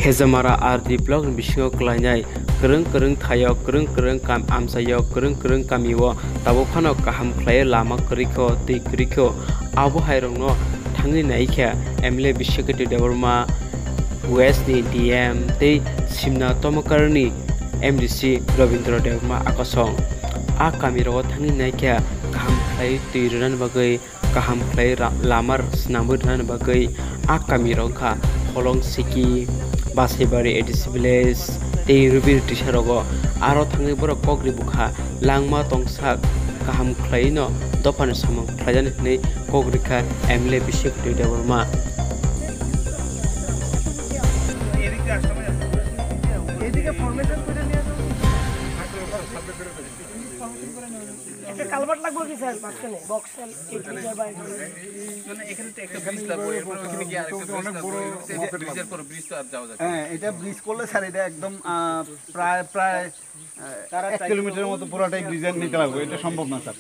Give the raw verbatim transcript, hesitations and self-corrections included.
Hejamara R D block ni bisingo kwlainai kwrwng kwrwng thaio, kwrwng kwrwng kam amchaio, kwrwng kwrwng kamio tabuk phano kaham khlaiwi lama kwrwikho, twi kwrwikho. Abo hairokno thangwi naikha M L A Bishyakirti Debbarma, West ni D M tei Simna Tomakar ni M D C Rabindra Debbarma akosong. A kamirogo thangwi naikha kaham khlaiwi twi rwnani bagwi, kaham khlai ra-, lama swnamwi rwnani bagwi a kamirok wngkha Holong Siki, Basaibari A D C village tei Rubir Twisarogo. Aro thangwi borok kok ri bukha, langma tongsak kaham khlaino dophani samung khlaijani hwnwi kok rikha M L A Bishyakirti Debbarma. একটা কালভার্ট লাগবে কি স্যার, মাঝখানে বক্স? মানে এখানে তো একটা ব্রিজ লাগবে, এরপরে ওখানে গিয়ে আরেকটা ব্রিজ লাগবে। এই যে ব্রিজের পরে ব্রিজ তো আর যাওয়া যাবে না। হ্যাঁ, এটা ব্রিজ করলে স্যার, এটা একদম আহ, প্রায় প্রায় আহ, এক কিলোমিটারের মতো পুরাটাই ব্রিজের নিতে লাগবে, এটা সম্ভব না স্যার।